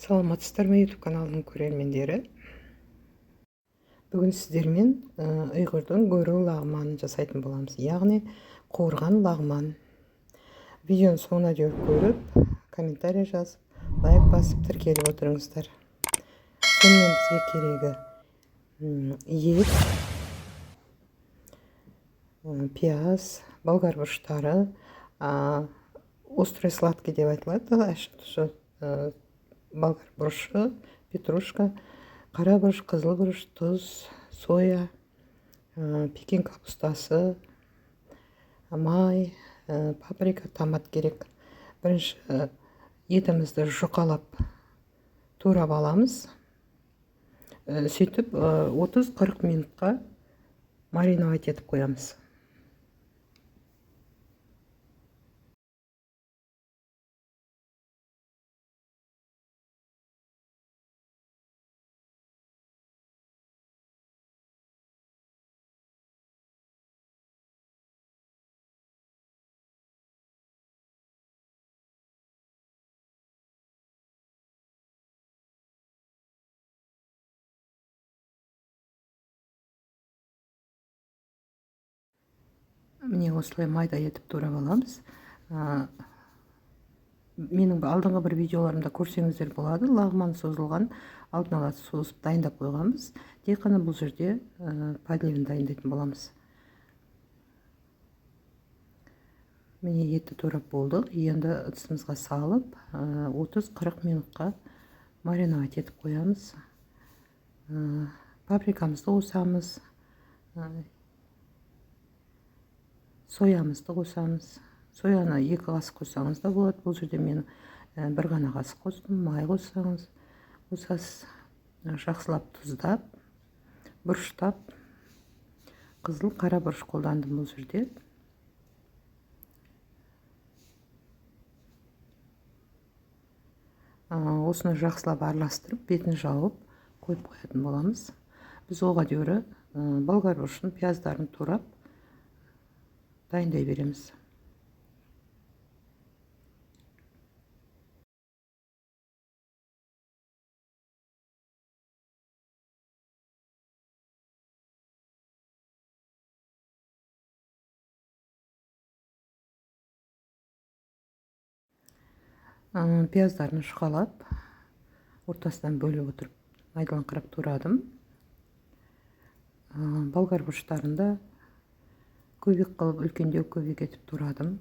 Саламатсыздар ма, YouTube каналының көрермендері. Бүгін сіздермен ұйғырдың гөру лағманын жасайтын боламыз. Яғни қуырған лағман. Видеоның соңына дейін көріп, комментарий жазып, лайк басып тіркеліп отырыңыздар. Сонымен бізге керегі ет, пияз, болгар бұрыштары, острый сладкий деп айтылады, ащы болгар бұрышы, петрушка, қара бұрыш, қызыл бұрыш, тұз, соя, пекин капустасы, май, паприка, томат керек. Бірінші етімізді жұқалап турап аламыз. Сөйтіп 30-40 минутқа мариновать етіп қоямыз. Міне осылай майда етіп турап аламыз. Менің алдыңғы бір видеоларымда көрсеңіздер болады. Лағман созылған, алдын ала созып дайындап қойғанбыз. Тек қана бұл жерде подливін дайындайтын боламыз. Міне етті турап болдық. Енді ыдысымызға салып, 30-40 минутқа мариновать етіп қоямыз. Паприкамызды қосамыз. Соямызды қосамыз. Сояны 2 қасық қоссаңыз да болады. Бұл жерде мен бір ғана қасық қостым. Май қоссаңыз, қосасыз. Жақсылап тұздап, бұрыштап, қызыл қара бұрыш қолдандым бұл жерде. Осыны жақсылап араластырып, бетін жауып қойып қоятын боламыз. Біз оға дейін болгар бұрышын, пияздарын турап дайындай береміз. Пияздарын жұқалап, ортасынан бөліп отырып, майдалаңқырап турадым. Болгар бұрыштарын да көбек қылып, үлкендеу көбек етіп турадым.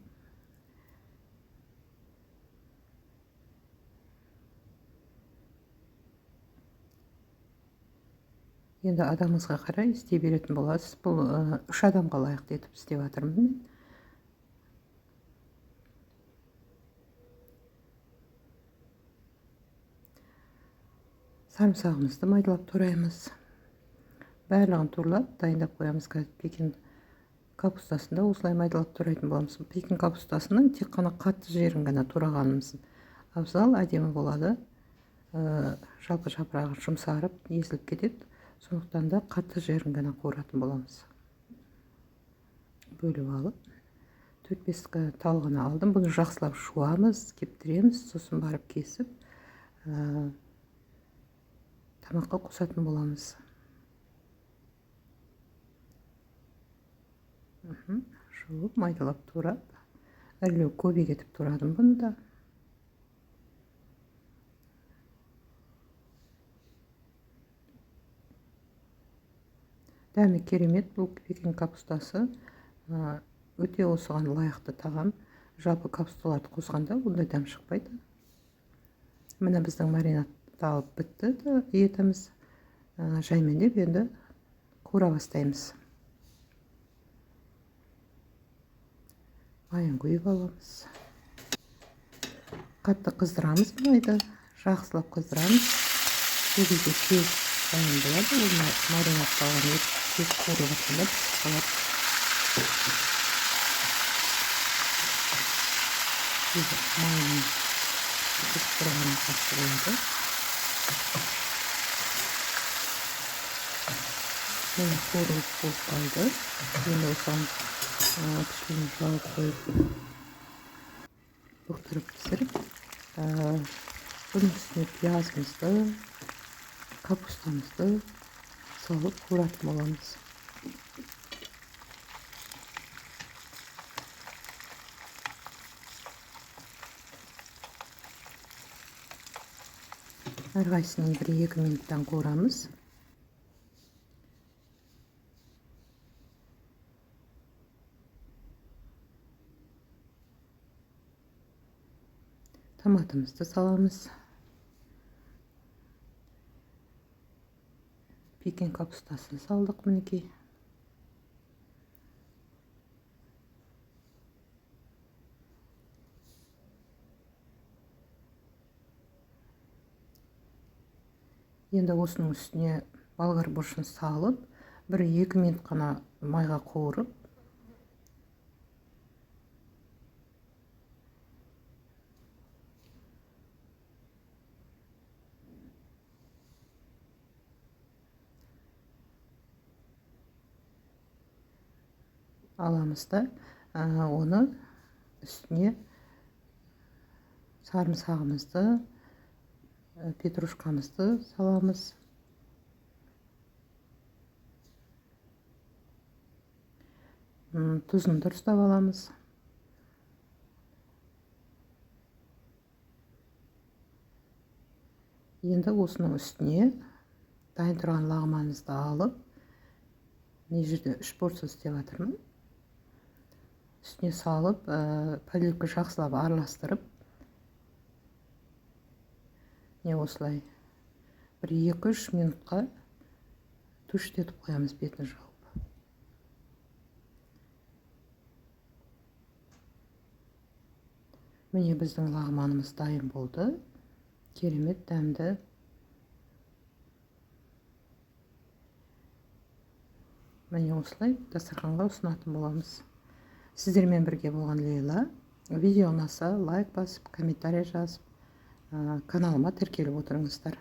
Енді адамыңызға қарай істей беретін боласыз. Бұл 3 адамға лайықты етіп істеп жатырмын мен. Сарымсағымызды майдалап тураймыз. Барлығын турлап дайындап қоямыз. Қазір пекин капустасын да осылай майдалап турайтын боламыз. Пекин капустасының тек қана қатты жерін ғана турағанымыз абзал, әдемі болады. Жалпы жапырағы жұмсарып, езіліп кетеді. Сондықтан да қатты жерін ғана қуыратын боламыз. Бөліп алып, 4-5 тал ғана алдым. Бұны жақсылап жуамыз, кептіреміз, сосын барып кесіп, тамаққа қосатын боламыз. Жуып, майдалап турап, ірілеу көбек етіп турадым бұны да. Дәмі керемет бұл пекин капустасы. Өте осыған лайықты тағам. Жалпы капусталарды қосқанда ондай дәм шықпайды. Міне біздің маринадталып бітті етіміз. Жаймендеп енді қуыра бастаймыз. Майын құйып аламыз. Қатты қыздырамыз майды, жақсылап қыздырамыз. Сол кезде тез дайын болады. Ол маринадталған ет тез қуырылып жатқанда пісіп қалады. Майының пісіп тұрғаны жақсы болады. Міне қуырылып болып қалды. Енді осыған кішкене жауып қойып, бұқтырып пісіріп, Бұның үстіне пиязымызды, капустамызды салып қуыратын боламыз. Әрқайсысын 1-2 минуттан қуырамыз. Томатымызды саламыз. Пекин капустасын салдық мінекей. Енді осының үстіне болгар бұрышын салып, 1-2 минут қана майға қуырып, аламыз да, оны үстіне сарымсағымызды, петрушкамызды саламыз. Тұзын дұрыстап аламыз. Енді осының үстіне дайын тұрған лағманымызды алып, мына жерде 3 порция істеп жатырмын. Үстіне салып, поливка жақсылап араластырып, міне осылай 1-2-3 минутқа туштетіп қоямыз бетін жауып. Міне біздің лағманымыз дайын болды. Керемет дәмді. Міне осылай дастарханға ұсынатын боламыз. Сіздермен бірге болған Лейла. Видео ұнаса лайк басып, комментарий жазып, каналыма тіркеліп отырыңыздар.